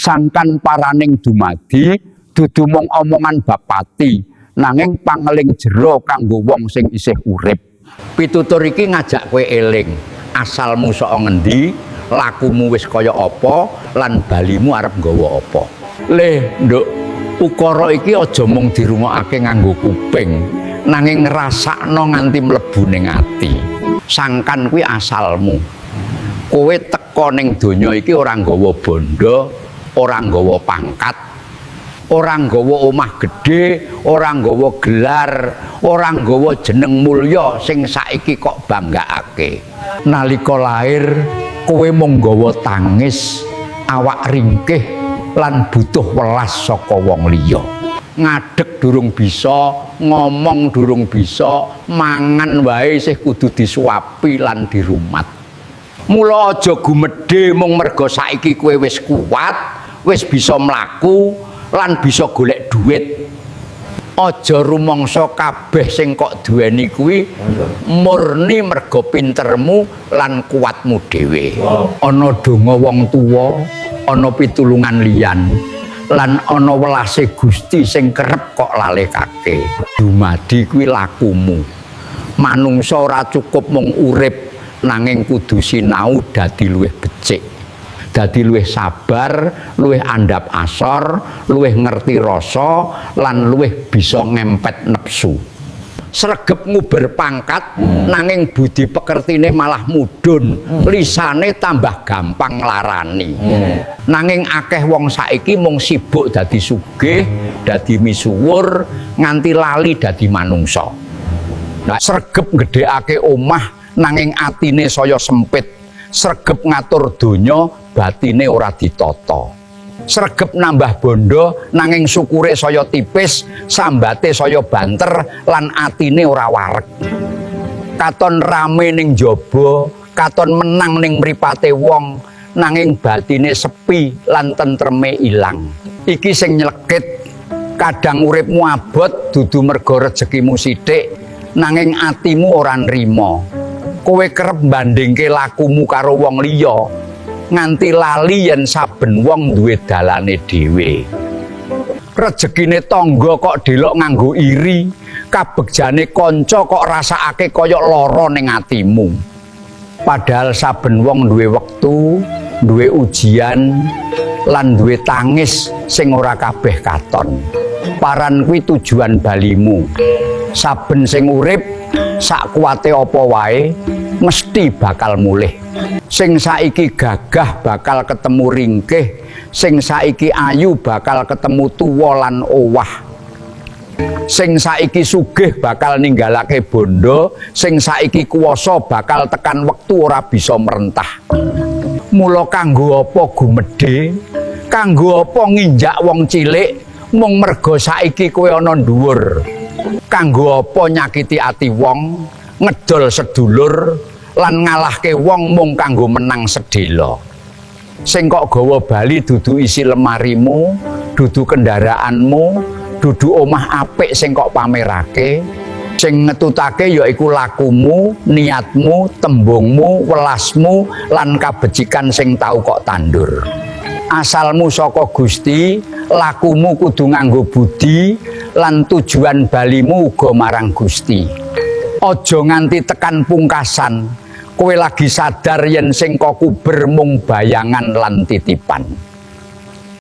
Sangkan paraning dumadi dudu mung omongan bab pati, nanging pangeling jero kanggo wong sing isih urip. Pitutur iki ngajak kowe eling asalmu saka ngendi, lakumu wis kaya apa, lan balimu arep nggawa apa. Le, Nduk, ukara iki aja mung dirungokake nganggo kuping, nanging ngrasakno nganti mlebu ning ati. Sangkan kuwi asalmu. Kowe teka ning donya iki ora nggawa bondo, ora nggawa pangkat, ora nggawa omah gedhe, ora nggawa gelar, ora nggawa jeneng mulya sing saiki kok banggakake. Nalika lair, kowe mung nggawa tangis, awak ringkih lan butuh welas saka wong liya. Ngadeg durung bisa, ngomong durung bisa, mangan wae isih kudu disuapi lan dirumat. Mula aja gumedhe mung merga saiki kowe wis kuat, wis bisa mlaku lan bisa golek duit. Aja rumangsa kabeh sing kok duweni kuwi murni merga pintermu lan kuatmu dhewe. Ana donga wong tuwa, ana pitulungan liyan, lan ana welase Gusti sing kerep kok lalekake. Dumadi kuwi lakumu. Manungsa ora cukup mung urip, nanging kudu sinau dadi luwih becik, dadi luwih sabar, luwih andhap asor, luwih ngerti rasa, lan luwih bisa ngempet nepsu. Sregep nguber pangkat, nanging budi pekertine malah mudhun, lisane tambah gampang nglarani. Nanging akeh wong saiki mung sibuk dadi sugih, dadi misuwur, nganti lali dadi manungsa. Nah, sregep nggedhekake omah, nanging atine saya sempit. Sregep ngatur donya, batine ora ditata. Sregep nambah bondo, nanging sukure saya tipis, sambate saya banter, lan atine ora wareg. Katon rame ning jaba, katon menang ning mripate wong, nanging batine sepi lan tentreme ilang. Iki sing nyelekit, kadang uripmu abot dudu merga rezekimu sithik, nanging atimu ora nrima. Kowe kerep mbandingke lakumu karo wong liya, nganti lali yen saben wong duwe dalane dhewe. Rejekine tangga kok delok nganggo iri, kabegjane kanca kok rasakake kaya lara ning atimu. Padahal saben wong duwe wektu, duwe ujian, lan duwe tangis sing ora kabeh katon. Paran kuwi tujuan balimu. Saben sing urip, sak kuwate apa wae, mesti bakal mulih. Sing saiki gagah bakal ketemu ringkih, sing saiki ayu bakal ketemu tuwa lan owah. Sing saiki sugih bakal ninggalake bondo, sing saiki kuwasa bakal tekan wektu ora bisa merentah. Mula kanggo apa gumedhe? Kanggo apa nginjak wong cilik mung merga saiki kowe ana dhuwur? Kanggo apa nyakiti ati wong, ngedol sedulur lan ngalahke wong mung kanggo menang sedhela? Sing kok gawa bali dudu isi lemarimu, dudu kendaraanmu, dudu omah apik sing kok pamerake. Sing ngetutake yaiku lakumu, niatmu, tembungmu, welasmu, lan kabecikan sing tau kok tandur. Asalmu saka Gusti, lakumu kudu nganggo budi, lan tujuan balimu uga marang Gusti. Aja nganti tekan pungkasan, kowe lagi sadar yen sing kok kuber mung bayangan lan titipan.